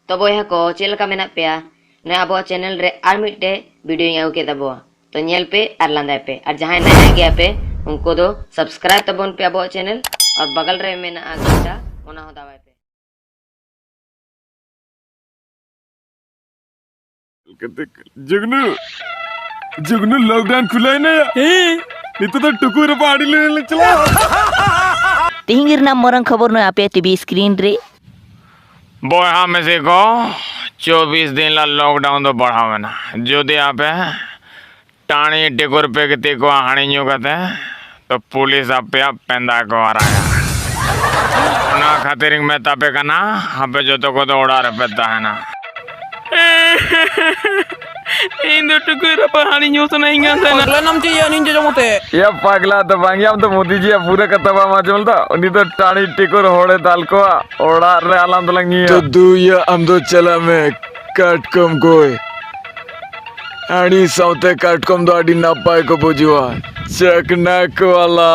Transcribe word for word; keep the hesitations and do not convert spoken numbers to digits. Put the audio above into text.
ᱛᱚ ᱵᱚᱭᱦᱟ ᱠᱚ, ᱪᱮᱫ ᱞᱮᱠᱟ ᱢᱮᱱᱟᱜ ᱯᱮᱭᱟ? ᱱᱚᱣᱟ ᱟᱵᱚᱣᱟᱜ ᱪᱮᱱᱮᱞ ᱨᱮ ᱟᱨ ᱢᱤᱫᱴᱮᱡ ᱵᱷᱤᱰᱤᱭᱳᱧ ᱟᱹᱜᱩ ᱠᱮᱫ ᱛᱟᱵᱚᱣᱟ᱾ ᱛᱚ ᱧᱮᱞ ᱯᱮ ᱟᱨ ᱞᱟᱸᱫᱟᱭ ᱯᱮ, ᱟᱨ ᱡᱟᱦᱟᱸᱭ ᱱᱟᱭᱟ ᱜᱮᱭᱟ ᱯᱮ, ᱩᱱᱠᱩ ᱫᱚ ᱥᱟᱵᱥᱠᱨᱟᱭᱤᱵ ᱛᱟᱵᱚᱱ ᱯᱮ ᱟᱵᱚᱣᱟᱜ ᱪᱮᱱᱮᱞ, ᱟᱨ ᱵᱟᱜᱟᱞ ᱨᱮ ᱢᱮᱱᱟᱜᱼᱟ ᱜᱷᱚᱱᱴᱟ, ᱚᱱᱟ ᱦᱚᱸ ᱫᱟᱵᱟᱭ ᱯᱮ᱾ ᱡᱩᱜᱽᱱᱩ, ᱡᱩᱜᱽᱱᱩ, ᱞᱚᱠᱰᱟᱣᱱ ᱠᱷᱩᱞᱟᱹᱭ ᱱᱟ ᱭᱟ᱾ ᱦᱮᱸ᱾ ᱱᱤᱛᱚᱜ ᱫᱚ ᱴᱩᱠᱩᱨ ᱨᱮ ᱟᱹᱰᱤ ᱞᱮ ᱪᱟᱞᱟᱜᱼᱟ᱾ ᱛᱮᱦᱮᱧ ᱨᱮᱱᱟᱜ ᱢᱟᱨᱟᱝ ᱠᱷᱚᱵᱚᱨ ᱱᱚᱜᱼᱚᱭ ᱟᱯᱮᱭᱟᱜ ᱴᱤᱵᱷᱤ ᱥᱠᱨᱤᱱ ᱨᱮ᱾ ᱵᱚᱭᱦᱟ ᱢᱤᱥᱤ ᱠᱚ, ᱪᱚᱵᱵᱤᱥ ᱫᱤᱱ ᱞᱟ ᱞᱚᱠᱰᱟᱣᱱ ᱫᱚ ᱵᱟᱲᱦᱟᱣ ᱮᱱᱟ᱾ ᱡᱩᱫᱤ ᱟᱯᱮ ᱴᱟᱺᱰᱤ ᱴᱤᱠᱩᱨ ᱯᱮ ᱜᱤᱛᱤᱡ ᱠᱚᱜᱼᱟ ᱦᱟᱺᱰᱤ ᱧᱩ ᱠᱟᱛᱮ, ᱛᱚ ᱯᱩᱞᱤᱥ ᱟᱯᱮᱭᱟᱜ ᱯᱮᱸᱫᱟ ᱠᱚ ᱟᱨᱟᱜᱟ᱾ ᱚᱱᱟ ᱠᱷᱟᱹᱛᱤᱨ ᱤᱧ ᱢᱮᱛᱟ ᱯᱮ ᱠᱟᱱᱟ, ᱟᱯᱮ ᱡᱚᱛᱚ ᱠᱚᱫᱚ ᱚᱲᱟᱜ ᱨᱮᱯᱮ ᱛᱟᱦᱮᱱᱟ᱾ ᱤᱧ ᱫᱚ ᱴᱩᱠᱩᱡ ᱨᱟᱯᱟᱜ ᱦᱟᱺᱰᱤ ᱧᱩ ᱥᱟᱱᱟᱧ ᱠᱟᱱ ᱛᱟᱦᱮᱱᱟ᱾ ᱯᱟᱜᱽᱞᱟ ᱱᱟᱢ ᱪᱮᱫ ᱭᱟ, ᱱᱤᱧ ᱡᱚᱡᱚᱢ ᱛᱮ? ᱭᱟ ᱯᱟᱜᱽᱞᱟ ᱫᱚ ᱵᱟᱝ ᱭᱟ, ᱟᱢ ᱫᱚ ᱢᱳᱫᱤ ᱡᱤᱭᱟᱜ ᱯᱩᱨᱟᱹ ᱠᱟᱛᱷᱟ ᱵᱟᱢ ᱟᱸᱡᱚᱢ ᱞᱮᱫᱟ? ᱩᱱᱤ ᱫᱚ ᱴᱟᱺᱰᱤ ᱴᱤᱠᱩᱨ ᱦᱚᱲᱮ ᱫᱟᱞ ᱠᱚᱣᱟ, ᱚᱲᱟᱜ ᱨᱮ ᱟᱞᱟᱝ ᱫᱚᱞᱟᱝ ᱧᱩᱭᱟ᱾ ᱛᱚ ᱫᱩ ᱭᱟ, ᱟᱢ ᱫᱚ ᱪᱟᱞᱟᱜ ᱢᱮ ᱠᱟᱴᱠᱚᱢ ᱜᱚᱡ᱾ ᱦᱟᱺᱰᱤ ᱥᱟᱶᱛᱮ ᱠᱟᱴᱠᱚᱢ ᱫᱚ ᱟᱹᱰᱤ ᱱᱟᱯᱟᱭ ᱠᱚ ᱵᱩᱡᱩᱜᱼᱟ᱾ ᱪᱟᱠᱷᱱᱟ ᱠᱚᱣᱟᱞᱟ᱾